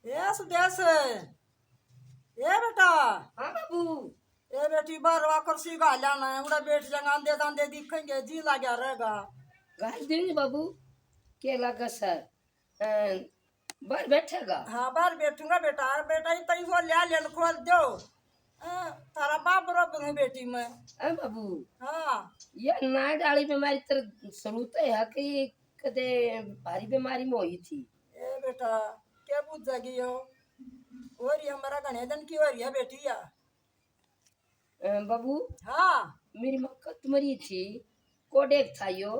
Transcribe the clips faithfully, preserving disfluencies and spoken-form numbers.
ए सुदेश, ए बेटा। हाँ बाबू। ए बेटी, बारवा कुर्सी घाल लाना है, उड़ा बैठ जाएगा, आंदे दांदे दिखेंगे, जी लाग्या रहेगा। घाल देंगे बाबू, के लगा सर? अ, बाहर बैठेगा? हाँ, बाहर बैठूंगा बेटा। अरे बेटा, ये तई वो लिया लेन खोल दो। अ, थारा बाप बरोबर हूँ बेटी मैं। हाँ बाबू। हाँ। ये नाड़ आली बीमारी तेरे शुरू तो है कि कदे भारी बीमारी में हुई थी? ए बेटा, क्या बुझ जाएगी यो? हो रही है, हमारा घने दिन की हो रही है बेटी या। अ, बाबू। हाँ। मेरी माँ कत मरी थी, कोडेक था यो।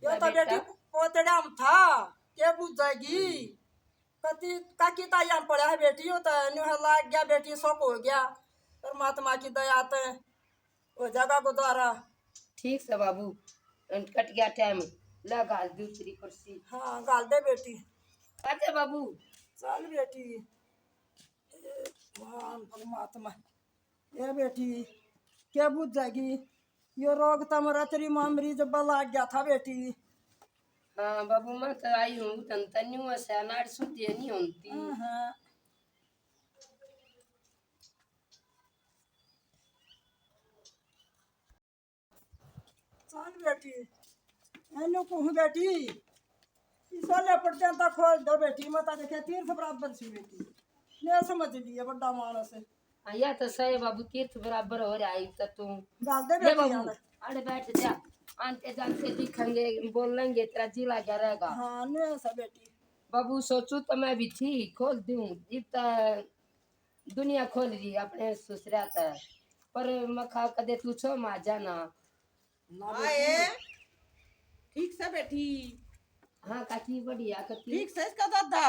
यो तो बेटी बेटा। पोतड़ा में था, क्या बुझ जाएगी? कति काकी ताई हम पड़ा है बेटी, यो तो न्यू है लाग गया बेटी, शौक हो गया। परमात्मा की दया ते हो जाएगा गुजारा। ठीक से बाबू, कट गया टाइम, ला घाल दूसरी कुर्सी। हाँ, घाल दे बेटी। आजा बाबू। चल बेटी। हे भगवान परमात्मा, ए बेटी, क्या बुझ जाएगी? यो रोग तो मरा तेरी माँ मरी जब लाग गया था बेटी। हाँ बाबू, मैं तो आई हूँ, तन तन्यू से नाड़ सुनती है, नहीं होती। हाँ, हाँ। चल बेटी, एनो कहूँ बेटी, इसो ले पड़ जाता खोल दो बेटी, मता देखे तीर्थ बराबर सी बेटी, ले समझ लिए बड़ा मानस है। हाँ, या तो सही बाबू, तीर्थ बराबर हो रहा है तो तू। डाल दे ले बेटी, बाबू, आले। अरे बैठ जा, आनते जानते दिखेंगे, बोलेंगे, तेरा जी लगा रहेगा। हाँ, ले सा बेटी। बाबू, सोचू तो मैं भी थी, खोल दूं, इब तो दुनिया खोल रही अपने ससुरा तै, पर मखा कदे तू छो मा जाना। ना आए, बेटी। ठीक से बेटी। हाँ काकी, बढ़िया काकी। ठीक से इसका दादा।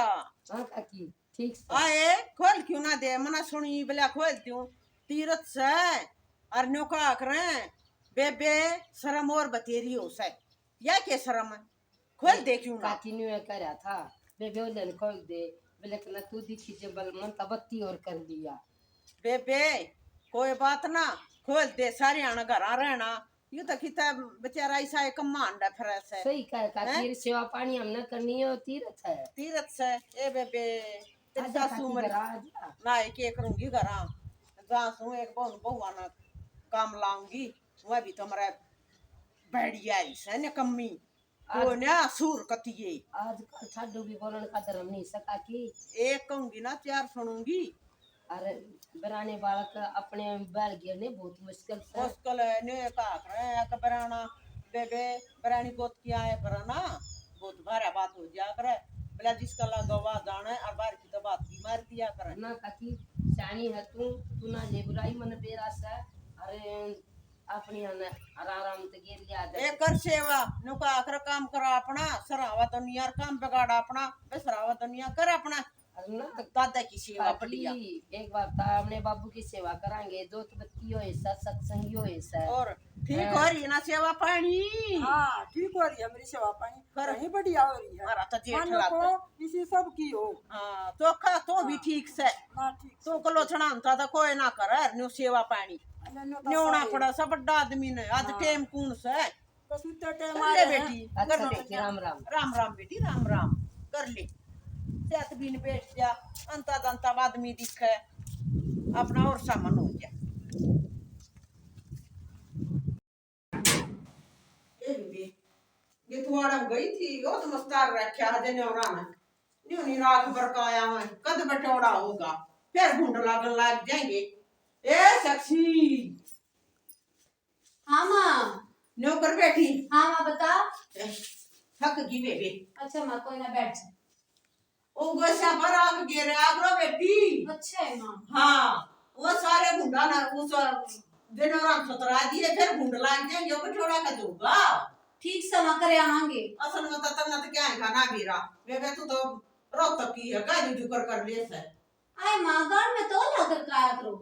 हाँ काकी, ठीक से। आए, खोल क्यों ना दे, मना सुनी बला खोल दूं। तीरथ से, और न्यों का करें, बेबे, शर्म और बतेरी हो से। या के शर्म है? खोल दे क्यों ना? काकी न्यू है कह रहा था, बेबे, ओले न खोल दे। बोले कि ना तू दिखी जे, बल मन तो बत्ती और कर लिया। बेबे, कोई बात ना, खोल दे, सारे आना घरा रहना। यू तो किता बेचारा ऐसा एक मांडा फिरे से। सही कह काकी, हैं? ये सेवा पानी हमने करनी है, तीरथ है। तीरथ से, ए बेबे, तेरी आजा सासू काकी मरी। घर आजा। ना, एक, एक करूंगी घरा। जा सू एक बहु, बहुआ ना काम लाऊंगी, वह भी तो मरे बढ़िया ही से, निकम्मी। आज वो ना सूर कतिये। आजकल ठाडू भी बोलण का धर्म नहीं सका की। एक कहूंगी ना, चार सुनूंगी। अरे, बराने बालक अपने बैल गिरने बहुत मुश्किल से। मुश्किल है, ने का करे, एक बराना बेबे, बरानी गोत की आए बराना, बहुत भारा बात हो जा करे। बोला, जिसका लगा वा जाने, और बाहर की तो बात भी मार दिया करे। ना काकी, सियाणी है तू, तू ना ले बुराई मन बेरा से। अरे, अपनी हने आराम ते गेल लिया दे। ए कर सेवा, नुका आखर काम करा अपना, सरावा दुनिया और काम बिगाड़ा अपना, बे सरावा दुनिया कर अपना। अरे ना, दादा की सेवा काकी, बढ़िया। एक बार तो अपने बाबू की सेवा करांगे, जोत बत्ती होए सा, सत्संगी होए सा। और ठीक हाँ। हो रही ना सेवा पानी? हाँ, ठीक हो रही है मेरी सेवा पानी। कर। कहीं बढ़िया हो रही है। हमारा तो जेठ मानो लाग को इसी सब की हो। हाँ, चोखा तो भी हाँ। ठीक से। हाँ, ठीक तू से। कलोछना होता तो कोई ना करे, न्यू सेवा पानी। अरे, न्यू तो न्योना सही। पड़ा सा बड़ा आदमी ने, आज हाँ। टेम कौन से? बस उतने टेम कर आ ले रहे हैं। बेटी, अच्छा, कर ले। बेटी, राम राम। राम राम बेटी, राम राम। कर ले। सेहत बीन बैठ जा, अंता दंता आदमी दिखे, अपना और सामान हो जा। ए बीबी, ये तू आड़म गई थी, यो तो मस्तार रखा है, जने और आना। न्यू नहीं राख भर का आया मैं, कद बटोड़ा होगा, फिर घुंड लागन लाग जाएंगे। ए साक्षी। हाँ माँ। न्यू कर बैठी। हाँ माँ, बता। ए, थक गई बेबे। अच्छा माँ, कोई ना, बैठ जा। ओ गोसा पर आग गेरे आगरो बेटी। अच्छा है माँ। हाँ, वो सारे गुंडा ना उस दिनों रात सतरा दिए, फिर गुंड लाग जाएंगे, वो छोड़ा के दूंगा। ठीक से माँ, करे आवांगे। असल में तो तन्नत क्या है खाना बेरा, बेबे तू तो रोहतक की है, कह दू जुकर कर ले से। आए माँ, गांव में तो ला कर काया करो।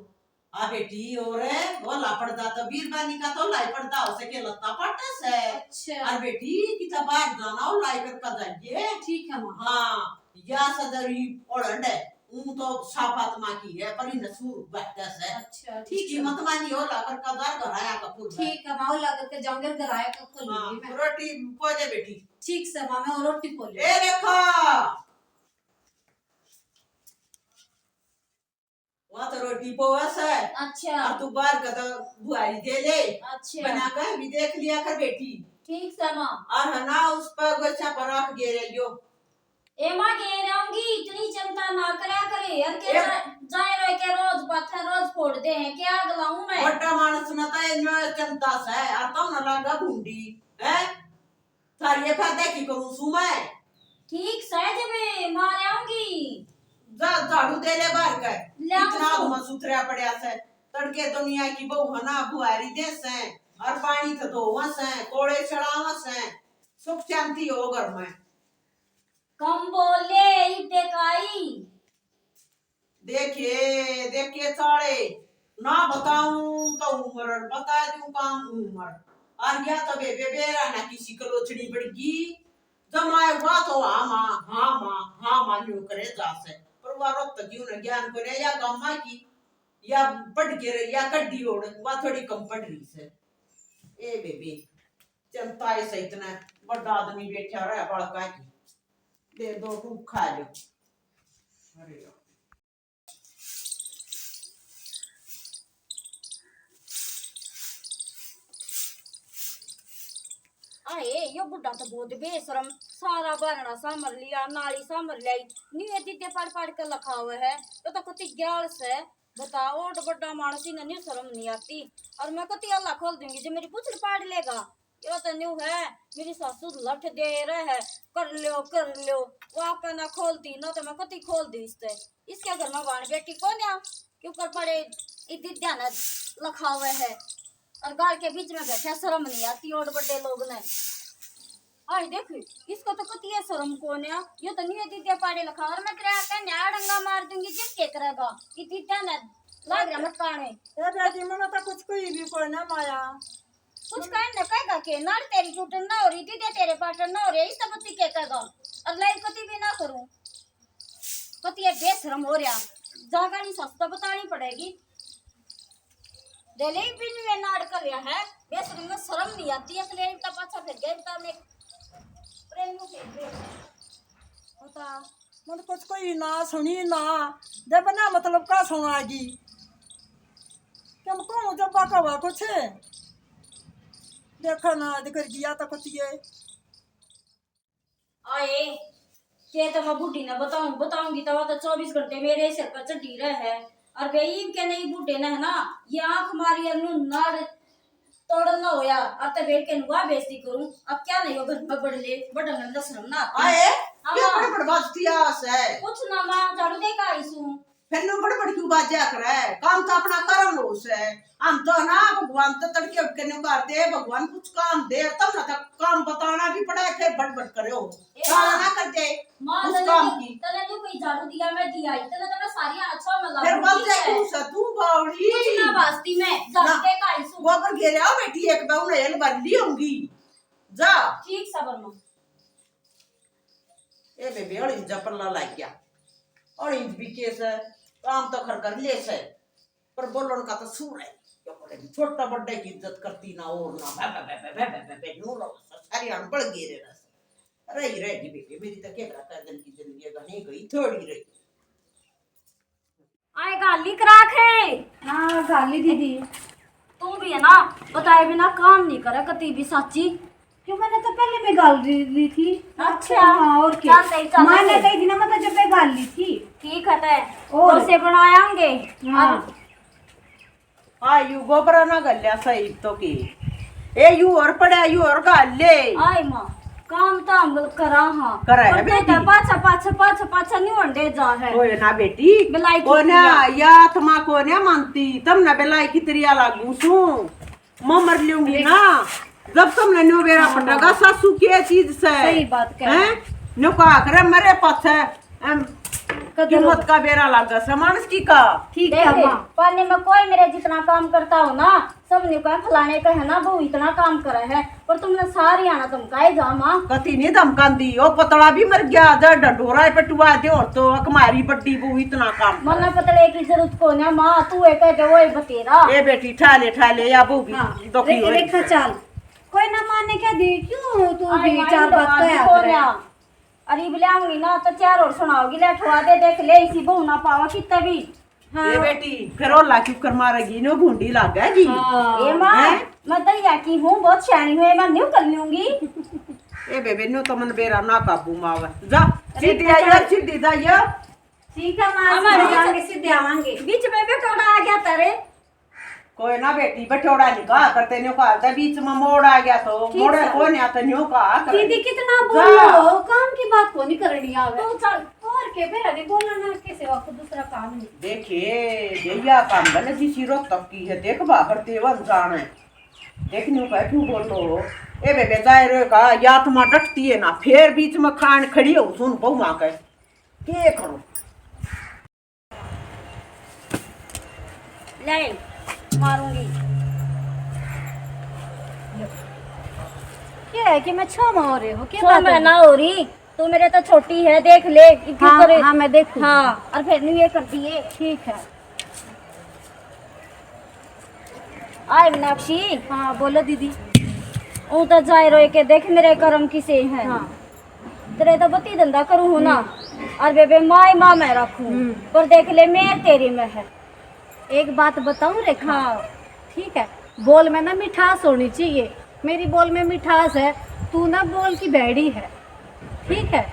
आ बेटी, और वो लापड़दा तो बीरबानी का तो लाई पड़दा हो सके, लत्ता पाटा से। अच्छा। और बेटी, किता बाहर जाना हो, लाई कर का जाइए। ठीक है माँ। हाँ, या सदरी ओढ़ंड है, ऊं तो साफ आत्मा की है, पर इन सूर बैठा से। अच्छा, ठीक इसकी है। मत मानी हो, ला कर का घर घर आया का फूल है। ठीक है माँ, ला करके जाऊंगे, घर आया का खोल हाँ, लूंगी मैं। रोटी पो दे बेटी। ठीक से माँ, मैं रोटी पो लूंगी। ए देखो, वहाँ तो रोटी पोवे से। अच्छा। और तू बाहर का तो बुआरी दे ले। अच्छा। बना के भी देख लिया कर बेटी। ठीक से माँ। और है ना, उस पर गोछा पर रख दे रही हो। ए माँ, घेर आऊंगी, इतनी चिंता ना करया करे। और के ए- जा-, जाए रह के रोज पाथे, रोज फोड़ दे हैं, क्या गलाऊं मैं? बड़ा मानस ना तो इन्हें चिंता से, और तो ना लागा भूंडी, हैं? थारी ये फायदा की करूं सू मैं? ठीक से जब मार आऊंगी। जा, झाड़ू दे ले बाहर के। ले आऊं इतना सू। आदमा सुथरा पड़या से, तड़के दुनिया की बहू है ना, बुहारी दे से, और पानी तो धोवा से, कोड़े चढ़ावा से, सुख शांति हो घर में। कम बोले, इब्बे काई। देखिए, देखिए साले, ना बताऊं तो उम्र, बता दूं काम उम्र। और या तो बेबे बेरा ना किसी कलोचड़ी बड़गी, जमाए हुआ तो हाँ माँ, हाँ माँ, हाँ माँ न्यू करे जा से। पर वो रोत क्यों ना ज्ञान करे या गामा की, या पढ़ के रही, या कड्डी ओढ़, वह थोड़ी कम पढ़ रही से। ए बेबे, चिंता है सही इतना, बड़ा आदमी बैठा रहा बालका की। दे दो, तू खा लो। अरे यार। आए, यो बुढ़ा तो बहुत बेशरम, सारा बारणा सामर लिया, नाली सामर ल्याई, न्यू ये दीदे पाड़ पाड़ के लखावे है, यो तो कुत्ती ग्याल से। बता, ओट बड्डा माणस, इन्हें न्यू शर्म नहीं आती। और मैं कती आला खोल दूंगी जो मेरी पूछड़ पाड़ लेगा। यो तो न्यू है, मेरी सासू लठ दे रहे है, कर लो, कर लो। वो आपे ना खोलती, ना तो मैं कती खोल दी इससे। इसके घर में बाण बेटी कौन है? क्यों कर पड़े, इद्दी ध्यान लखावे है। और गाल के बीच में बैठा, शर्म नहीं आती ओट बड्डे लोग ने। आई देख, इसको तो कती है शर्म कोन्या, यो तो नहीं दीदिया पाड़े लखा, और मैं तेरे आके न्याय डंगा मार दूंगी, जिस के करेगा, कि दीदिया ने लाग रहा मटकाने। ए बेटी, मने तो कुछ कोई भी कोई ना माया। कुछ कहने कहेगा के, नाड़ तेरी टूटन ना हो रही, दीदिया तेरे पाटन ना हो रही, इस तो बुद्धि के कहेगा, और लाइव कती भी ना करूं। कती ये बेशरम हो रहा, जागा नहीं सस्ता बतानी पड़ेगी। दे ले भी नहीं, ये नाड़ कर रहा है, बेशरम में शर्म नहीं आती, इसलिए इनका पाछा फिर गए, इनका मैं प्रेम को फेंक दे। बता, मन कुछ कोई ना सुनी ना, दे बना मतलब का सुनागी। क्या मैं कहूँ जब बाका हुआ कुछ? देखा ना, अज कर गया तो कती है। आए, के तो मैं बूढ़ी ने बताऊं, बताऊंगी तो वो तो चौबीस घंटे मेरे सिर पर चढ़ी रहे है। और वे ईब के नहीं बूढ़े ने है ना, ये आंख मारी और नू नाड़ तोड़न ना होया, और तो बेर के नुआ बेइज्जती करूं। अब क्या नहीं हो घर में बड़ ले, बड़ ढंग से शर्म ना आती। आए, हाँ, क्या माँ। बड़ बड़ बात किया है? कुछ ना माँ, झाड़ू दे का आई सूं। फिर न्यू बड़ बड़ क्यों बाजा करे? काम तो अपना करम हो से। हम तो ना भगवान तो तड़के उठ के न्यू करते, भगवान कुछ काम दे, तब ना तक काम बताना भी पड़ा है, फिर बड़ बड़ करे हो। ए सारा माँ, ना करते माँ, उस तने काम तो, की। तने तो कोई झाड़ू दिया, मैं दिया ही, तने तो मैं सारी आछा में फिर लागू बल की जाए है। तू से, तू बावड़ी। कुछ ना बाजती मैं, झाड़ू ना। दे का आई सूं। गोबर घेरे आओ बेटी, एक बार उन्हें हेल भर ली होंगी। जा। ठीक सबर माँ। ए बेबे, अड़ी जपरला लाग गया। अड़ी भी के से, काम तो खर कर ले से, पर बोलन का तो सूर है। यो बोले, छोटा बड्डे की इज्जत करती ना और ना, बे, बे, बे, न्यू रहो, सारी अनपढ़ गेरे रस। रही, रहेगी बेबे, मेरी तो के करा, दिन की जिंदगी घनी गई, थोड़ी रही। आए गाली करा खे। हाँ, गाली दीदी। तू भी है ना, बताए बिना काम नहीं करे कती भी, साची। क्यों, मैंने तो पहले भी गाल ली, ली थी। अच्छा। हाँ, और क्या? चल, सही, चल, मैंने सही। कही थी ना, मैं तो जब भी गाल ली थी। ठीक है, ते और? डोसे बनाएंगे। हाँ। अब हाँ, यू गोबरा ना गल्या सही तो की। ए, यू और पड़ा, यू और गाल ले। आए माँ, काम तो हम करा हाँ। करा है पर बेटी। तो पाछा, पाछा, पाछा, पाछा नहीं होने दे जा है। ओए ना बेटी, बिलाई की कोन्या, क्रिया। या आत्मा कोन्या मानती, तम ना बिलाई की त्रिया लागू सूं। मैं मर लूंगी अरे। ना, जब तुमने न्यू बेरा हाँ। पटगा सासू की चीज से। सही बात कह हैं? रहे। न्यू कहा करे मरे पाछे, एम, कदर कीमत का बेरा लागा से मानस की का। ठीक देख, है माँ। पानी में कोई मेरे जितना काम करता हो ना, सब न्यू कहे, फलाने का है ना, वो इतना काम करे है, पर तुमने सारी आना धमकाए जा माँ। कती नहीं धमकांदी, ओ पतला भी मर गया, जब ढंडोरा पे टुआ दे और तो अकमारी बड्डी वो इतना काम करे। मन्ना पतले की जरूरत को ना माँ, तू एक कह दे, वो एक बतेरा। ए बेटी, ठा ले, ठा ले, या वो भी हाँ, दुखी रे-, हो। रेखा चाल। कोई ना माँ ने क्या दी, क्यों तू आई भी माँ, चार तो बात आज कहा को करे? ना। अरे इब ल्याऊंगी ना तो चार और सुनाओगी, ले ठुआ दे, देख ले, इसी बहू ना पावा कितना भी। हाँ। ये बेटी, फिर ओला क्यों कर मारेगी? नो भूंडी लाग गई। हाँ। ए माँ, हैं? मैं तो या की हूँ, बहुत सियाणी हूँ, ये मैं न्यू कर लूंगी। ए बेबे, न्यू तो मन बेरा ना काबू में आवे। जा, अरे सीधी बेटा। आइयो, सीधी जाइयो। ठीक है माँ, हमारे सीधे जाएंगे, सीधे आवांगे। बीच में बेटोड़ा आ गया था रे। कोई ना बेटी, बठोड़ा नहीं कहा करते, न्यू कहा था, बीच में मोड़ आ गया तो, ठीक मोड़ है। कोई नहीं आता, न्यू कहा कर। दीदी कितना जा। बोलो, काम की बात को नहीं करनी आवे। तो चल, और के फिर अभी बोलना ना, कैसे आपको दूसरा काम नहीं। देखिए, भैया काम बने जिसी रोक तक की है, देख बाबर तेवन जाने। देख न्यू कह क्यों बोलो हो? ए बेबे, जाए रे का, या तो मां डटती है ना, फिर बीच में खान खड़ी हो, सुन बहु मां के। के करो? ले, मारूंगी। क्या है कि मैं छह माह हो रहे हो? क्या छह बात है? महीना हो रही, तू मेरे तो छोटी है, देख ले, क्यों हाँ, करे? हाँ, मैं देखूंगी। हाँ, और फिर नहीं ये कर दिए। ठीक है। आए मीनाक्षी। हाँ, बोलो दीदी। ऊं तो जाए रोए के देख मेरे कर्म किसे हैं। हाँ। तेरे तो बत्ती धंधा करूँ हूँ ना, हम्म। और बेबे माए माँ मैं रखूँ, हम्म। पर देख ले मेर तेरे में है। एक बात बताऊँ रेखा? हाँ। ठीक है, बोल में ना मिठास होनी चाहिए। मेरी बोल में मिठास है, तू ना बोल की भैड़ी है, ठीक है?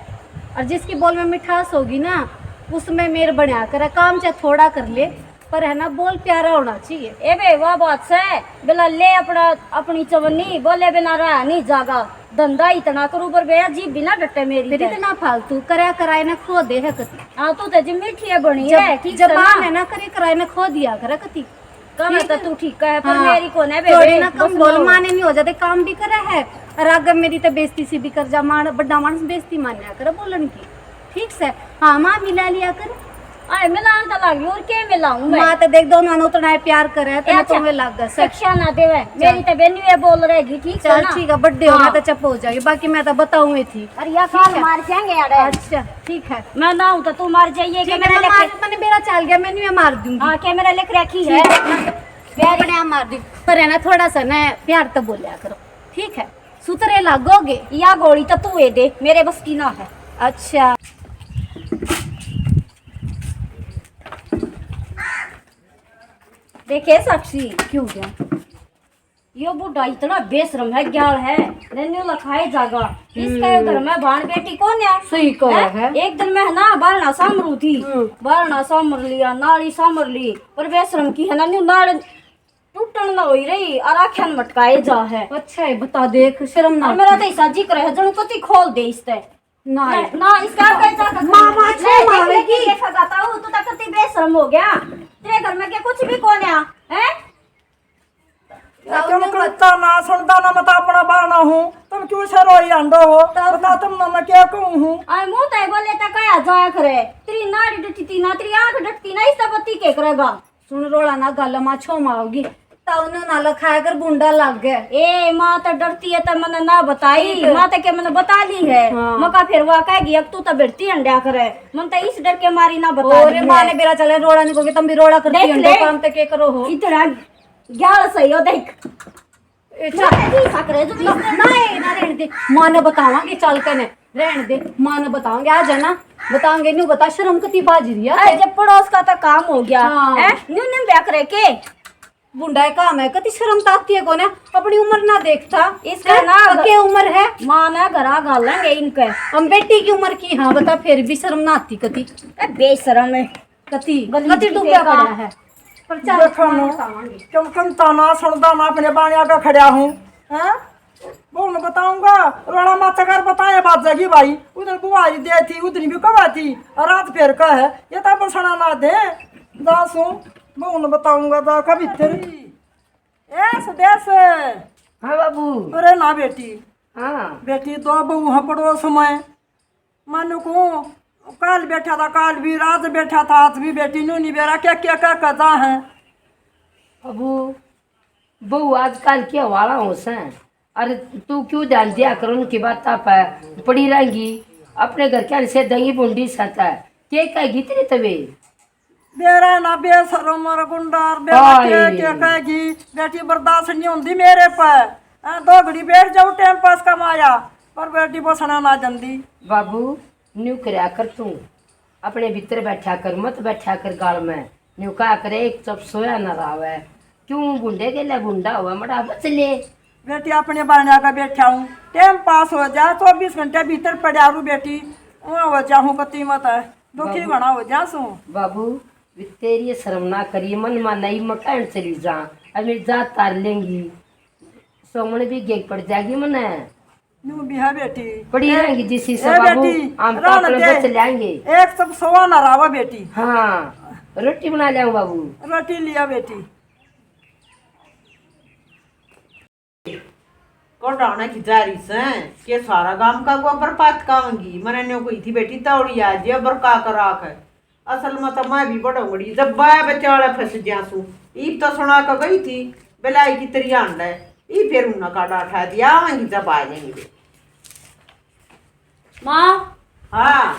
और जिसकी बोल में मिठास होगी ना, उसमें मेर बनया करे, काम चाहे थोड़ा कर ले, पर है ना, बोल प्यारा होना चाहिए। ए बे, वाह बात से, बेला ले अपना, अपनी चवन्नी, बोले बिना रहा नहीं जागा। धंधा इतना करूँ, पर बे, जीभ भी ना डटे मेरी फिर ते। इतना फालतू करया कराए ना खो दे है कती। हाँ, तू तो जी मीठी है बनी जब, है, ठीक जब से ना। बाहर है ना करे कराए ना खो दिया करे कती। कम ठीक तो है? तू ठीक है, पर हाँ। मेरी कौन है, थोड़ी बेबे? ना कम बस बोल, लो। माने नहीं हो जाते, काम भी करे है, और आगे मेरी तो बेइज्जती सी भी कर जा, मान, बड़ा मानस बेइज्जती मान्या करे बोलन की। ठीक से, हाँ, माँ मिला लिया कर। आए, मिलान तो लागी, और के मिलाऊं मैं? माँ तो देख, दोनों ने उतना ही प्यार करे, तने अच्छा, तो में लाग गया, सच। शिक्षा ना देवे, चल। मेरी तो बेनी ये बोल रहेगी, ठीक चल, है ना? ठीक है, बर्थडे हो, हाँ। मैं तो चुप हो जाएगी, बाकी मैं तो बताऊँ ही थी। अरे, या ठीक काल है। मार जाएंगे यार। अच्छा, ठीक है। मैं ना हूँ तो तू मार जाइए, ठीक है, कैमरा मैं लेके। मार, मैंने मेरा चल गया, मैं नहीं, मैं मार दूंगी। हाँ, कैमरा लेके रखी ठीक है। है, मैं अपने आप मार दूंगी। पर है ना, थोड़ा सा ना प्यार तो बोलिया करो, ठीक है? सुथरे लागोगे। या गोली तो तू ए दे, मेरे बस की ना है। अच्छा। देखे साक्षी, क्यों हो गया? यो बूढ़ा इतना बेशरम है, ग्याल है, नन्नू लखाए जागा। इसका यो हम्म। घर में भाण बेटी कौन है? सही कहा हैं? है। एक दिन मैं है ना, बारणा सामरू थी, हम्म। बारणा सामर लिया, नाली सामर ली, पर बेशरम की है ना, न्यू नाल टूटण ना होई रही, और आख्यान मटकाए जा है। अच्छा है, बता देख, शर्म ना और मेरा आती। तो ऐसा जिक्र है, जणु कति खोल दे इसते। ना ना, है। ना, इसका आगे जाकर माँ, माँ, नहीं, छे माँ देख, आवेगी। देख, देखा जाता हूँ, तू तो कति बेशरम हो गया। तेरे घर में क्या कुछ भी कौन है, हैं? तुम करता ना, सुनता ना, मैं तो अपना बारणा हूँ, तुम क्यों से रोई आंडो हो? तब बता, तुम ना, मैं क्या कहूँ हूँ? आए मुंह ते बोले तो कहा जाया करे, तेरी नाड़ी डटती ना, तेरी आंख डटती ना, इस तब बत्ती के करेगा? सुन रोला ना, गल माँ छो माँ होगी, ता उन्हें ना लखाया कर, बुंडा लग गए। ए, माँ तो डरती है, तो मने ना बताई, ठीक है। माँ तो के मने बता ली है। हाँ। मका फिर वा कहेगी, "अब तू तो भिड़ती हंड्या करे।" मन तो इस डर के मारी ना बता और दी माँ है। ने बेरा चले, रोला नहीं कोगे, तुम भी रोला करती देख हंडो, ले। काम तो के करो हो? इतना ग्यारह सही हो, देख। ए, चल। ना, ना, ए, ना, रहने दे। माँ ने बतावांगे, चल कने। रहने दे, माँ ने बतावांगे, आ जाना। बतावांगे, न्यू बता, शर्म कती बाज रही है। अरे, जब पड़ोस का तो काम हो गया, हाँ। हैं? न्यू, न्यू ब्याह करे के? बुंडा है काम है, कती शर्म ताकती है कोने, अपनी उम्र ना देखता। इसका हैं? ना पक्के उम्र है। माँ ने घरा घालेंगे इनके। हम बेटी की उम्र की, हाँ, बता, फिर भी शर्म ना आती कती। ए, बेशरम है। कती, गली कती की टूटा देखा। पड़ा है। पर चल, देखो ना, बतावांगे। क्यों कम ताना सुनदा ना, अपने बाणिया का खड़ा हूँ, हैं? बहू ने बताऊंगा, रोना मत कर, बताए बात जागी भाई। उधर बुआरी दे थी, उधर भी कवा थी, और रात फेर का है, ये तो बसना ना दे। दासू, बहू ने बताऊंगा, जा कभी तेरी। ए सुदेश। हाँ बाबू। अरे ना बेटी। हाँ। बेटी, दो बहू हैं पड़ोस में। मानो को काल बैठा था, काल भी, रात बैठा था, आज भी बेटी न्यू नहीं बेरा, क्या, क्या, क्या कहता है? अबू, बहू आजकल के वाला हो सै, अरे तू क्यों ध्यान दिया कर उनकी बात पे, पड़ी रहेंगी, अपने घर के से दही बुंडी सत है, के कहेगी तेरे तबे? बेरा ना बेशरम और गुंडार, बेरा हाय। के, के कहेगी, बेटी बर्दाश्त नहीं होंदी मेरे पे। हाँ, दो घड़ी बैठ जाओ टाइम पास का माया, पर बेटी बसना ना जल्दी। बाबू, न्यू करया कर तू, अपने भीतर बैठा कर, मत बैठा कर गाल में। न्यू का करे, एक चप सोया ना रहा है। क्यों भुंडे के ले भुंडा हुआ, मड़ा बच ले। बेटी, अपने बाण्या का बैठा हूँ, टाइम पास हो जा, चौबीस घंटे भीतर पड़ा रू बेटी, वो हो जा हूँ कती मत है, दुखी बाबू। घणा हो जा सू। बाबू, वे तेरी ये शर्म ना करिए, मन मा नहीं, मैं कहन चली जा, अब मेरी जात तार लेंगी, सोमन भी गेग पड़ जाएगी मने। न्यू भी है बेटी। पड़ी ए, रहेंगी जिस हिस्से ए बाबू, बेटी, हम तो रहने अपने दे। बच लेंगे। एक सब सोवा ना रावा बेटी। हाँ, रोटी बना लिया बाबू। रोटी लिया बेटी। कढ़ाने की जा रही सै, के सारा गांव का गोबर पात काऊंगी। मने न्यू कोई थी बेटी, तौड़ी आ जे, अबर का कर राख है। असल में तो मैं भी बड़ोंगड़ी, जब बाय बचाले फंस गया सू। ईब तो सुना के गई थी, बेलाई की तरी आंडा है। ई फिर उन्हें का डाठा दिया, आवेंगी जब आ जाएंगे। माँ। हाँ।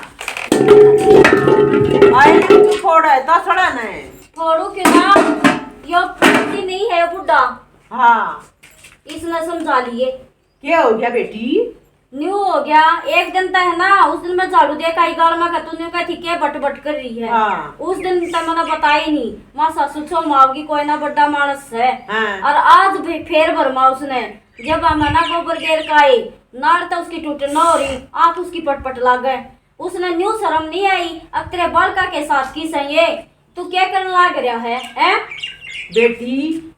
आए नहीं तू फोड़ है, दसड़ा ने। फोड़ू क्यों ना? यो फूटी नहीं है बुढ़ा। हाँ। इसने समझा लिए। क्या हो गया बेटी? न्यू हो गया। एक दिन तो है ना, उस दिन मैं झाड़ू दे के आई गाल में, तू न्यू कहती के बट बट कर रही है। हाँ। उस दिन तो मैंने बताया ही नहीं। माँ सासू छो माओगी, कोई ना, बड़ा मानस है। हाँ। और आज भी फेर भरमा उसने, जब हम है ना गोबर गेर का आए, नाड़ तो उसकी टूट ना हो रही, आंख उसकी पटपट लागे। उसने न्यू शर्म नहीं आई, अब तेरे बालका के साथ की सही है, तू क्या करने लाग रहा है, हैं? बेटी,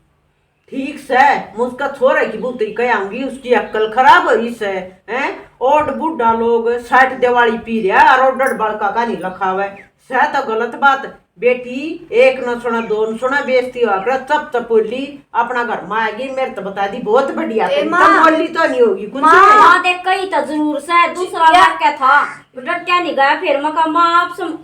ठीक सै, मैं उसका छोरे की बूतरी कह आऊंगी, उसकी अक्ल खराब हुई सै, हैं? ओड बूढ़ा लोग साठ दिवाली पी रहा और ओडड बालका का नहीं लखावे, सै तो गलत बात। बेटी, एक न सुना, दो न सुना, बेइज्जती हुआ करे, चप चप बोली, अपना घर में आएगी, मेरे तो बता दी, बहुत बढ़िया ए करी, माँ। तब बोली तो नहीं होगी कुछ। माँ। हाँ, देख, कही तो जरूर सै, दूसरा या वाक्य था, डटिया नहीं गया, फिर मैं कहा, माँ, आप सम-,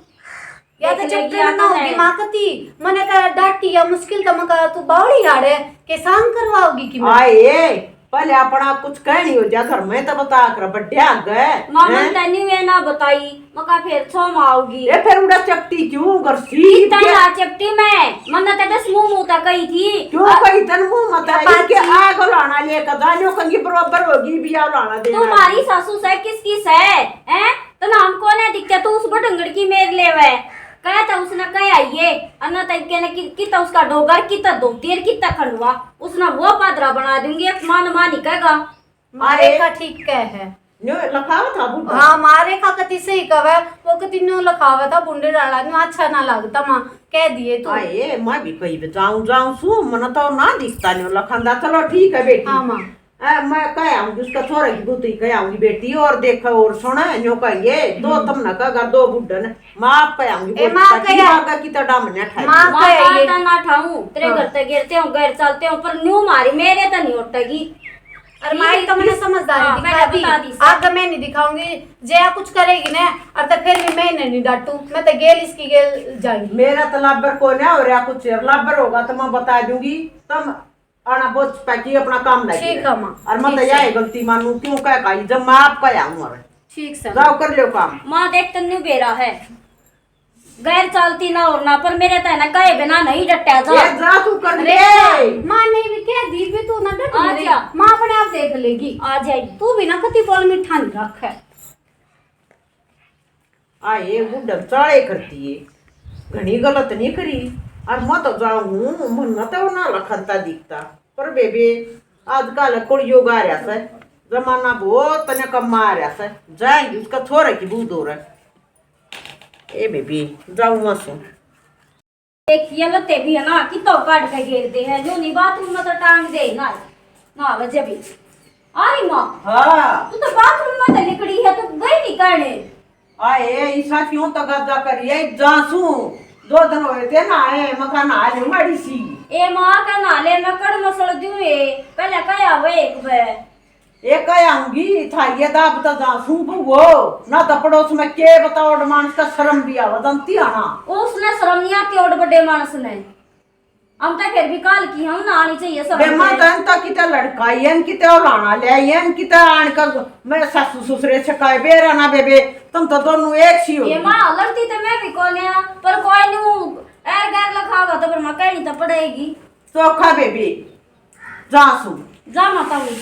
या तो देख ले, चक्कर या ना तो होगी है। माँ कती, मने तो डांटी या मुश्किल तो मका तू बावड़ी हाड़े के सांग करवाओगी कि मैं? आए, पहले अपना कुछ कहनी हो जा घर में तो बता कर बड्डे आ गए, माँ, हैं? मन तनी वे ना बताई, मका फिर छो में आओगी। ए, फिर उड़ा चपटी क्यों घर सी कितना के? ना चपटी मैं, मन तो बस मुंह मुंह तक कही थी। क्यों अ-, कही तन मुंह मत या आई के पाची। आग लाना लेकर दानियों कंगी बराबर होगी, बिया लाना देना। तुम्हारी सासू से किसकी से, हैं? तो ना हमको ना दिखते, तू उस बटंगड़ की मेर लेवे। कह तो उसने कह आइए, अन्ना तक के ने कि-, किता उसका डोगर, किता धोती और किता खंडवा, उसने वो पादरा बना दूंगी, एक मान मान ही कहेगा। मारे अरे। का ठीक कह है। न्यू लखावा था बूढ़ा। हाँ, मारे का कति सही कहे, वो कति न्यू लखावा था बुंडे डाला, न्यू अच्छा ना लगता माँ, कह दिए तू। आए, मैं भी कही बे जाऊं, जाऊं सू, मन तो ना दिखता न्यू लखांदा। चलो ठीक है बेटी। हाँ माँ। ए, मैं कह आऊंगी, उसका छोरा की बूतरी कह आऊंगी बेटी, और देखा और सुना, न्यू कहेंगे, दो हम्म। तुम ना कहेगा, दो बुढ़न, माँ आप कह आऊंगी, ए, बोल माँ पता कह की आ-, बागा की तो डाम ने ठाई। माँ माँ कह कहा ये। तो ना ठाऊं, तेरे हाँ। घर ते गिरते हो, घर चलते हो, पर न्यू मारी, मेरे तो नहीं उठेगी। अरे ठीक माई है, तो मैंने ठीक। समझदारी हाँ, दिखा पहले दी। बता दी सर। आगे मैं नहीं दिखाऊंगी, जे आ कुछ करेगी ना, और तो फिर भी मैं इन्हें नहीं डांटू, मैं तो गेल इसकी गेल जाऊंगी। मेरा तो लाबर को ना हो रहा कुछ, लाबर होगा तो मैं बता दूंगी, तुम आना बोझ पैकी अपना काम लग ठीक गया। है माँ, और मैं ठीक तो है। यही गलती मानू, क्यों कह काई, जब मैं आपका आऊँ, और ठीक से। जाओ कर लो काम। माँ देख तन्नू बेरा है, गैर चालती ना और ना, पर मेरे तो है ना कहे बिना नहीं डटा जा। ए, जा तू कर अरे ले। माँ ने भी कह दी भी तू ना डट आ मेरे। जा। माँ अपने आप देख लेगी। आ जाएगी। तू भी ना कति बोल मीठा नहीं रख है। आए बुढ़न चाले करती है, घणी गलत नहीं करी। और मैं तो जाऊं हूँ, मन तो ना लखनता दिखता। पर बेबे, आजकल कलयुग आ रहा सै, जमाना बहुत ने कम आ रहा सै, जाएगी उसका छोरे की बूद हो रहा। ए बेबे, जाऊं मैं सू। देखिए लत्ते भी है ना, कितो काट के घेर दे है, जो नहीं बाथरूम में तो टांग दे ना, ना वजह भी। आई माँ, हाँ। तू तो बाथरूम में तो निकली है, तू गई नहीं कहने। आए, ईसा क्यों तगादा करिए, जासू। दो दिन होए थे ना आए, मका नहा ले माड़ी सी। ए माँ का नहा ले, मैं कड़ मसल दूँ ए, पहले कया हुए एक बे। ए कया हूँगी, था ये दाब तो जासू वो, ना तो पड़ोस में के बताओ, मानस का शर्म भी आवा, जानती है ना। उसने शर्म नहीं आती, और बड़े मानस ने। हम तो फिर भी काल की हम ना आनी चाहिए सब बे, मैं पे। तो इनका किते लड़काई है, किते उलाना ले आई है, किते आन का मेरे सासू ससुरे छकाए बेरा ना बेबे, तुम तो दोनों एक सी हो। ये माँ लड़ती तो मैं भी कोने आ, पर कोई नहीं, एर गैर लखावा तो पर मैं कहनी तो पड़ेगी। चोखा बेबे, जा सू। जा माता हूँ।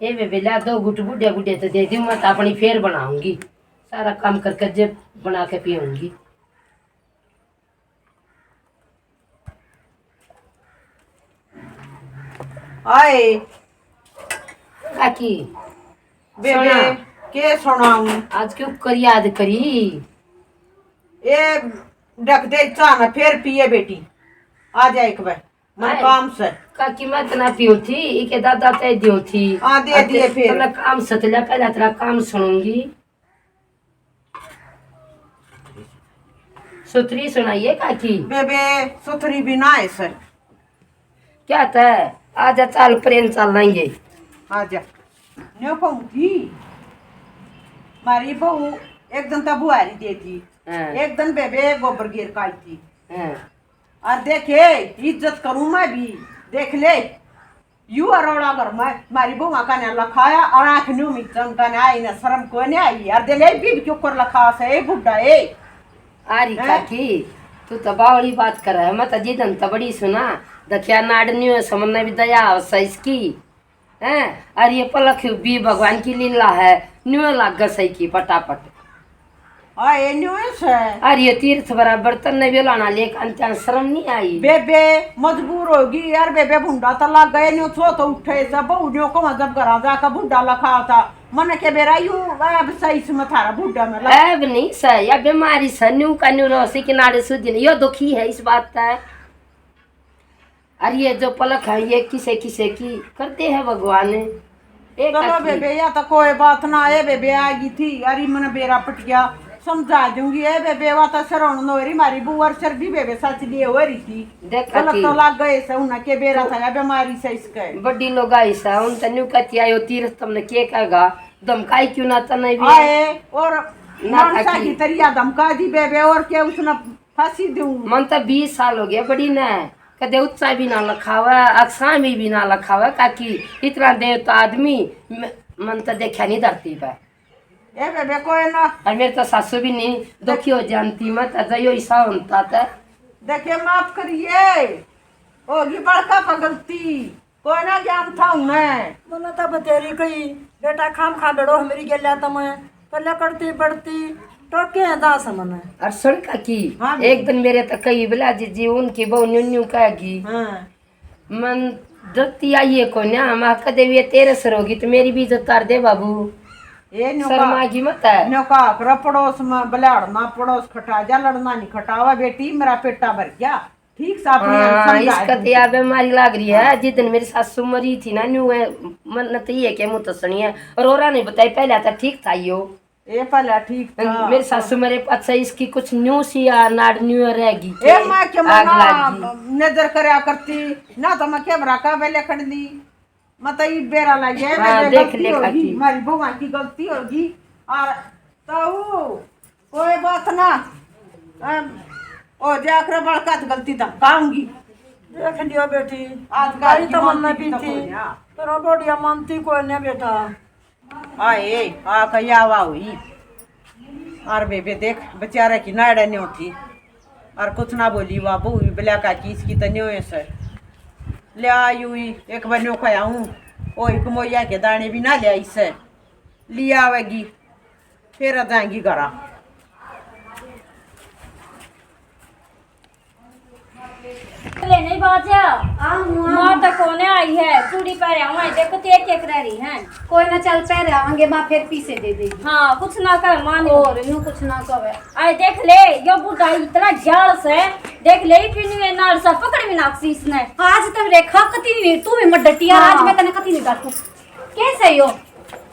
ए बेबे, ला दो घुट बुढ़े बुढ़े तो दे दूँ, मैं तो अपनी फेर बनाऊंगी। सारा काम करके जे बना के पीऊंगी। आए। काकी, बेबे, सुना। के सुनाऊं? आज क्यों कर याद करी? ए, ढक दे, चाह ना फेर पिए बेटी। आ जा एक बार। मन आए। काम से। काकी, मैं तना पीऊं थी, इके दादा तय दियो थी। हाँ, दे आ, दिए ते-, फिर। तने काम से तो लिया, पहले तेरा काम सुनूंगी। सुथरी सुनाइए काकी। बेबे, सुथरी भी ना है सर। क्या तय? आजा, चाल प्रेम चाल लेंगे। आजा। न्यो कहूँ थी, मारी बहू एक दिन तो बुहारी दे दी, हाँ। एक दिन बेबे गोबर गिर काट दी। हाँ। और देखे, इज्जत करूँ मैं भी, देख ले। यू अरोड़ा घर में मारी बहू का ने लखाया और आँख न्यू मिचन का ने आई ना, शर्म को ने आई। और दे ले बीब क्यों कर लखा से, ए बुड्ढा, ए। आरी हैं? काकी, तू तो बावली बात कर है, मैं तो जिदन तो बड़ी सुना, दखिया नाड़ न्यू है, समझ भी दया आवसा इसकी। हैं? और ये पलक भी भगवान की लीला है, न्यू लाग सही की फटाफट। हाँ, ये न्यू है से। और ये तीर्थ बराबर तन्ने भी लाना लेक अंत्यान शर्म नहीं आई। बेबे मजबूर होगी यार, बेबे भुंडा तो लग गए, न्यू छो तो उठे से, बहू न्यू को जब घरा जाकर भुंडा लखा था, मन के बेरा यू अब सही से मथारा भुंडा में लग। अब नहीं से, या बीमारी से, न्यू का न्यू रोसी किनारे सुधी नहीं, यो दुखी है इस बात का। अरे ये जो पलक है, ये किसे किसे की करते हैं भगवान। ए चलो काकी। बेबे, या तो कोई बात ना है बेबे, आ गई थी, अरे मन बेरा पट गया, समझा दूंगी। ए बेबे, वा तो सरौन नो री मारी बुआ, सर भी बेबे सच लिए हो रही थी। देख गलत काकी। तो लग गए से, उन्हें के बेरा था या बीमारी से इसके। बड़ी लोग आई सा, उन तन्यू कहती आयो तीर्थ तुमने के कहेगा, धमकाई क्यों ना तने भी। आए, और ना मानसा काकी। की तरिया धमका दी बेबे, और क्या उसने फांसी दूं। मन तो बीस साल हो गया बड़ी ने, कदे उच्चा भी ना लखावे, अकसामी भी ना लखावे। काकी, इतना देवता आदमी म-, मन तो देखा नहीं धरती पे। ए बेबे, कोई ना। और मेरे तो सासू भी नहीं दुखी हो जानती, मैं तो जो इसा होता था। देखे, माफ करिए, होगी बड़का पर गलती। कोई ना ज्ञान था उन्हें। मन्ने तो बतेरी कही, बेटा खाम खा बेड़ो हमारी गेल्या तमे, पहले करती पड़ती, टोके हैं दास मने। और सुन काकी, हाँ जी। एक दिन मेरे तो कही बोला, जीजी, उनकी बहू न्यू न्यू कहेगी। हाँ। मन डरती आई है कोन्या, हम कदे भी तेरे सर होगी तो मेरी भी इज्जत कर दे बाबू। ये न्यू शर्मा का, की मत है। न्यू का, कर पड़ोस में बलाड़ ना, पड़ोस खटा जा, लड़ना नहीं खटावा बेटी, मेरा पेटा भर गया। ठीक सा अपनी हाँ, समझा इसका दी। तो यार बीमारी लाग रही है। हाँ। जिस दिन मेरी सासू मरी थी ना, न्यू है, मन तो ये के मुंह तो सुनिए, और औरा नहीं बताई, पहले तो ठीक था यो। ए पहले ठीक था। मेरी सासू मरे पाछे इसकी कुछ न्यू सी या नाड़ न्यू रहेगी ए के मैं के आग मना लाग गई। नजर करया करती ना, तो मैं के भरा का बेले खड़ दी। मत ई बेरा लग गया, हाँ, मैं देख गलती ले होगी, काकी। हमारी भगवान की गलती होगी। और तो कोई बात ना, हम, ओ जाकर बड़का तो गलती धमकाऊंगी। देख लियो बेटी, आज आज गाली तो मन में भी थी, तेरा बोडिया मानती कोई नहीं बेटा। आए, आ कही आवा हुई। और बेबे देख, बेचारे की नाड़े नहीं उठी। और कुछ ना बोली, वा बहू भी बोला, "काकी, इसकी तो न्यों है सर।" ले आई हुई, एक बार न्यों कहा हूँ, ओ एक मोया के दाने भी ना ले आई सर। ले आवेगी, फिर आ जाएंगी घरा। ले नहीं बाजा। आऊँ, आऊँ। माँ तो कोने आई है, चूड़ी पहरे हुए हैं, देखो तो एक एक रह रही है। कोई ना, चल पहरे आवांगे, माँ फिर पीसे दे देगी। हाँ, कुछ ना कर, मान लो। और यूं कुछ ना कहे। आए देख ले, यो बूढ़ा इतना जाल से, देख ले, पीनी है नाल से पकड़ भी नाक सी इसने। आज तक रेखा कती नहीं, तू भी मत डटिया, आज हाँ। मैं तने कती नहीं डांटू। कैसे हो?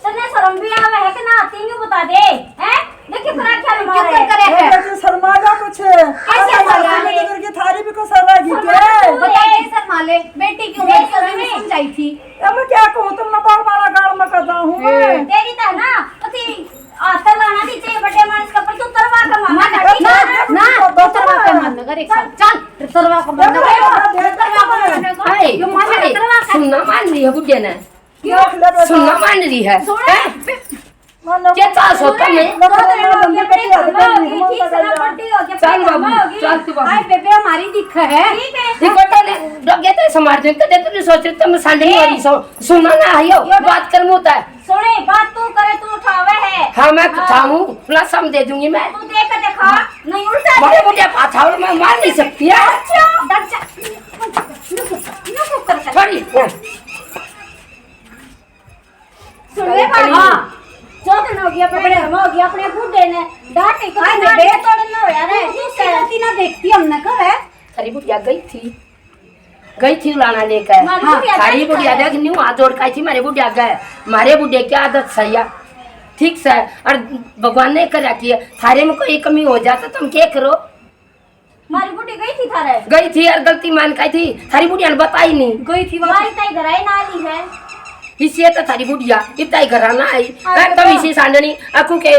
तन्ने शर्म भी आवे है कि ना? तीनों बता दे, हैं? देख कितना ख्याल क्यों मारे। कर करे ए, है? बेटी, शर्मा जा कुछ। कैसे अरे, शर्मा सासू ले? में तो करके थारी भी कसर रहेगी शर्मा क्या? ले। बता, के शर्मा ले? बेटी क्यों बेटी बेटी शर्मा। समझाई थी? अब मैं क्या कहूँ, तुम ना बार बार गाल में कर रहा हूँ मैं। ए। तेरी तो ना, पति हाथ लाना नहीं चाहिए बड़े मानस का, पर तू तरवा का मामा ना, ना, ना, ना, तू तरवा का मामा कर, एक साथ। चल, तरवा का मामा कर, तरवा का मामा कर। हाय, यो मामा हाय, तरवा का। सुनना मान रही है बुढ़िया ने। क्यों? सुनना मान रही है। सुन। हैं? मानो क्या चाल सोता मैं? चल बाबू, चल तू बाबू। हाय बेबे, हमारी दिख है। ठीक है। देखो तो ले, डगे तो समार दे, कदे तू नहीं सोच रही, तुम सांड नहीं हो रही सो। सुनना ना आयो, बात कर मुता है। सुने, बात तू करे, तू उठावे है। हाँ, मैं हाँ। उठाऊं, लसम दे दूंगी मैं। तू दे के दिखा, हाँ। नहीं उल्टा मारे दे। मुझे पाछाड़ में मार नहीं सकती है। अच्छा। डर जा। नुक, नुक कर कर। छोड़ी। सुन ले बात। हाँ। चौथन होगी, अपने घर में होगी, अपने बूढ़े ने डांट ही तो हाँ, ना बेटा। तोड़न ना होया रे। तू दूसरी गलती ना देखती हमने कब है? थारी बुढ़िया गई थी, गई थी लाना लेकर। मारी हाँ, बुढ़िया थारी गई बुढ़िया थी। देख न्यू हाथ जोड़ के आई थी मारे बुढ़िया के। मारे बुढ़े की आदत सही है, ठीक से। और भगवान ने कर रखी है, थारे में कोई कमी हो जाए तो तुम क्या करो? मारी बुढ़ी गई थी थारे? गई थी और गलती मान के आई थी, थारी बुढ़िया ने बताई नहीं। गई थी वो। मारी ताई घर आई ना ली है। इसी तो थारी बुढ़िया इतना ही घर ना आई। अरे मैं तो बेटा। इसी सांडनी आंखों के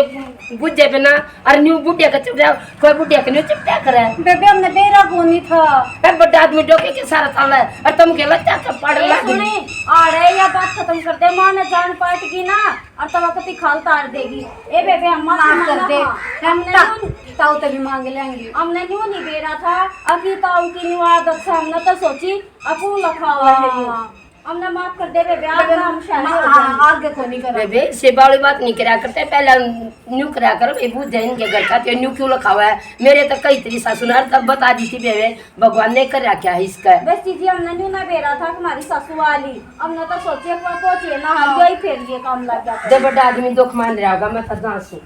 बुझे बिना और न्यू बुढ़िया का चिपटा, कोई बुढ़िया के न्यू चिपटा करे। बेबे, हमने बेरा कोनी था। ए, बड़ा आदमी डोके के सारा ताला है और तुम गेला क्या कर पाड़ ए, लग गई। सुनी, आड़े या बात खत्म कर दे, माँ ने जान पाट की ना। और तब कति खाल तार देगी। ए बेबे, हम माफी माफ कर मांगा दे। था। हमने ता-, न्यू ताऊ तभी मांग लेंगे। हमने न्यू नहीं बेरा था। अभी ताऊ की न्यू आदत से हमने तो सोची, अकू लखा हुआ है ये। हाँ। हमने माफ कर दे बेबे, आज बेबे, हम शादी मा-, हो हाँ, जाएंगे। आगे को नहीं करो। बेबे, से बावली बात नहीं करा करते, पहले न्यू करा करो, ये बुझ जाए इनके घर का, तो न्यू क्यों लखा हुआ है? मेरे तो कई तेरी सासू ने हर तब बता दी थी बेबे, भगवान ने कर रखा है इसका। बस जीजी, हमने न्यू ना बेरा था कि हमारी सासू वाली, हमने तो सोचे कि वो पहुंचे ना, हाँ। यो ही फिर ये काम लग गया। जब बड़ा आदमी दुख मान रहा होगा, मैं तो जान सू।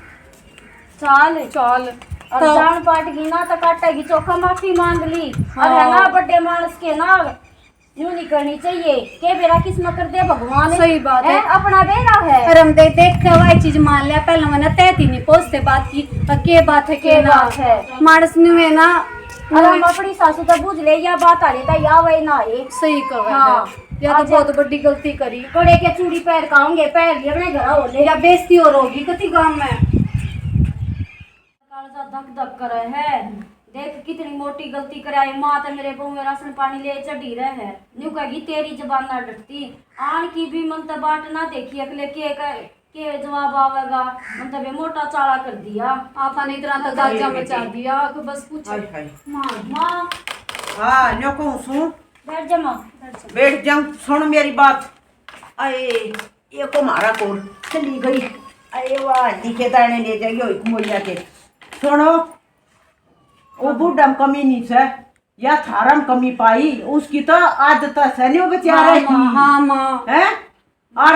चाल। चाल। और तो जान पाट गई ना, तो काटेगी चोखा, माफी मांग ली। और है ना, हाँ। बड़े मानस के ना, यूं नहीं करनी चाहिए। के बेरा किस में कर दे भगवान। सही बात है। हैं? अपना बेरा है। और हम दे, देख के वही चीज मान लिया, पहले मैंने तय थी नहीं पहुंचते बात की, तो के बात है, के के ना। बात है। मानस न्यू है ना, और हम अपनी सासू तो बुझ ले, या बात आ रही था, या वही ना आए। सही कहा हाँ। है। या तो आज बहुत बड़ी गलती करी। कड़े के चूड़ी पहर का होंगे, पहर लिए अपने घर हो ले। या बेइज्जती और होगी कति गांव में। कालजा धक धक करे है। देख कितनी मोटी गलती कराए। माँ ते मेरे बहू में राशन पानी ले चढ़ी रहे है। न्यू कहेगी तेरी जबान ना डरती। आन की भी मन ते बाट ना देखी, अगले के, के, के जवाब आवेगा। मन ते बे मोटा चाला कर दिया। आपा ने इतना तो गाजा मचा दिया कि बस पूछो। हाय, हाय। माँ, माँ। हाँ, न्यू कहूँ सू। बैठ जा माँ, बैठ जा। बैठ जाऊँ, सुन मेरी बात। आए, ये को मारा कोल चली गई। आए, वाह, लिखे दाने ले जाइयो एक मोलिया के। सुनो, वो बूढ़ा में कमी नहीं से, या थारा में कमी पाई, उसकी तो आदत से नहीं बचा हाँ, रही। माँ, हाँ, माँ। हैं? और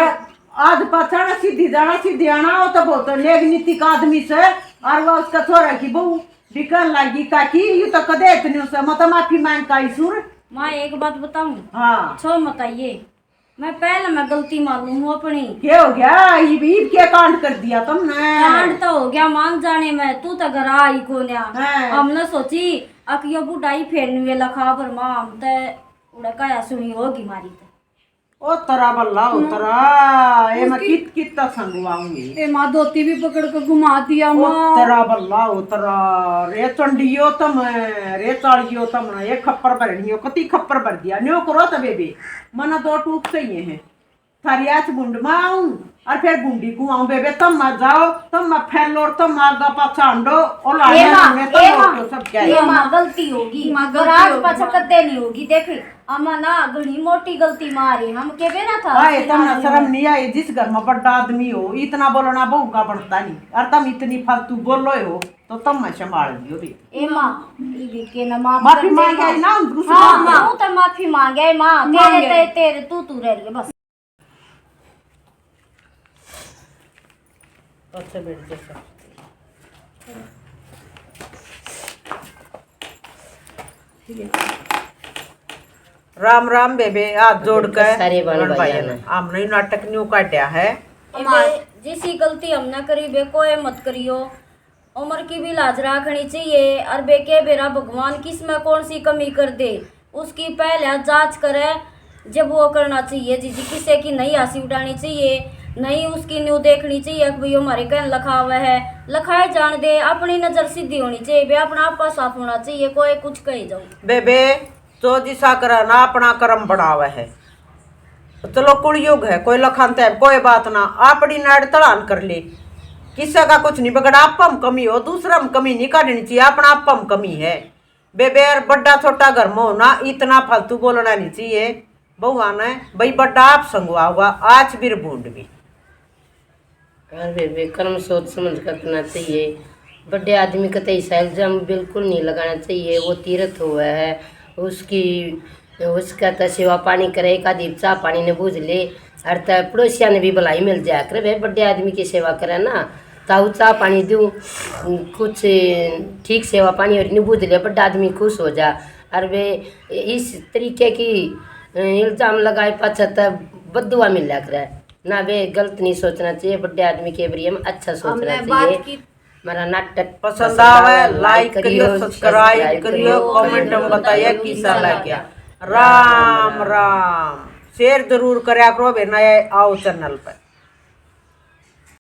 आज पाछाना सीधी जाना, सीधी आना, वो तो बहुत नेक नीतिक आदमी से, और वो उसका छोरा की बहू बिकन लागी, ताकि ये तो कदे इतनी उसे, मतलब, माफी मांग का ईश्वर। माँ, एक बात बताऊं? हाँ। छो मत आइए। मैं पहले मैं गलती मानू हूँ अपनी। के हो गया? इब, इब के कांड कर दिया तुमने? कांड तो हो गया मान जाने में, तू तो घर आई कोन्या। हैं। हमने सोची अक यो बुढ़ाई फेरने वेला खबर माँ हम ते उड़ा काया सुनी होगी मारी ते। ओ तरा बल्ला, ओ तरा, ए मैं कित, कित तक संगवाऊंगी? ए माँ, धोती भी पकड़ के घुमा दिया ओ माँ। तरा बल्ला, ओ तरा, रे चंडियो तम, रे चालियो तम, ये खप्पर भरनियो, कति खप्पर भर दिया। न्यो करो तबे भी, मना दो टूक चाहिए हैं। थारी आछ मुंड में आऊं और फिर गुंडी को आऊं बेबे, तम मत जाओ, तम मत फैलो और तम आगा पाछा हंडो, और ए लाने माँ, में तम ए हो माँ, तो सब क्या ए है? माँ, गलती होगी। माँ, गलती और आज होगी, पाछा माँ। कदे नहीं होगी। देख, अम्मा ना घणी मोटी गलती मारी, हम के बेरा था आए, उसकी तम ना मारी शर्म में। नहीं आई, जिस घर में बड़ा आदमी हो, इतना बोलना बहू का बनता नहीं, और तम इतनी फालतू बोलो हो, तो तम मैं संभाल लियो भी। ए माँ, ये भी के ना माफ माफी कर दे मांग माँ। आई ना, उस हाँ, बात माँ, पे। तू तो माफी मांग आई माँ, मांग तेरे, आई। ते-, तेरे, तू, तू रह रही है बस। अच्छा, बैठ जा। राम राम बेबे, हाथ जोड़ के सारे बहन भाइयां ने। हमने नाटक न्यू काटा है। ए बे, जिसी गलती हमने करी बे, कोई मत करियो। उम्र की भी लाज रखनी चाहिए। और बेके बेरा भगवान किस में कौन सी कमी कर दे, उसकी पहले जांच करे, जब वो करना चाहिए। जीजी, किसी की नहीं हंसी उड़ानी चाहिए, नहीं उसकी न्यू देखनी चाहिए कि भाई हमारे कहन लखावे है। लखाए जान दे, अपनी नजर सीधी होनी चाहिए बे, अपना आपा साफ होना चाहिए, कोई कुछ कहे जाओ। बेबे, जो जिसा करे ना, अपना कर्म बनावे है। चलो, कुलयुग है, कोई लखानते है, कोई बात ना, अपनी नाड़ तड़ान कर ले। किसी का कुछ नहीं बिगड़ा, आप हम कमी हो, दूसरा हम कमी नहीं काटनी चाहिए, अपना आप हम कमी है। बेबे, यार, बड़ा छोटा घर में हो ना, इतना फालतू बोलना नहीं चाहिए। बहुआ ने भाई बड़ा आप संगवा हुआ, आज भी भूंड भी। अरे बेबे, कर्म सोच समझ कर करना चाहिए। बड़े आदमी का तो ऐसा इल्जाम बिल्कुल नहीं लगाना चाहिए। वो तीर्थ हुआ है, उसकी, उसका तो सेवा पानी करे, एक आधी चाह पानी ने बूझ ले, और तो पड़ोसिया ने भी भलाई मिल जाया करे। भाई, बड़े आदमी की सेवा करे ना, ताऊ चाह पानी दूँ, कुछ ठीक सेवा पानी और नहीं बूझ ले, बड़ा आदमी खुश हो जा। और वे इस तरीके की, अ, इल्जाम लगाए पाछे तो बद्दुआ मिला करे ना। वे गलत नहीं सोचना चाहिए, बड़े आदमी के बारे में अच्छा सोचना चाहिए। हमारा नाटक पसंद आवे, like करियो, subscribe करियो, comment में बताइए किसा लग गया। राम राम। Share जरूर करया करो बे, नए आओ channel पे।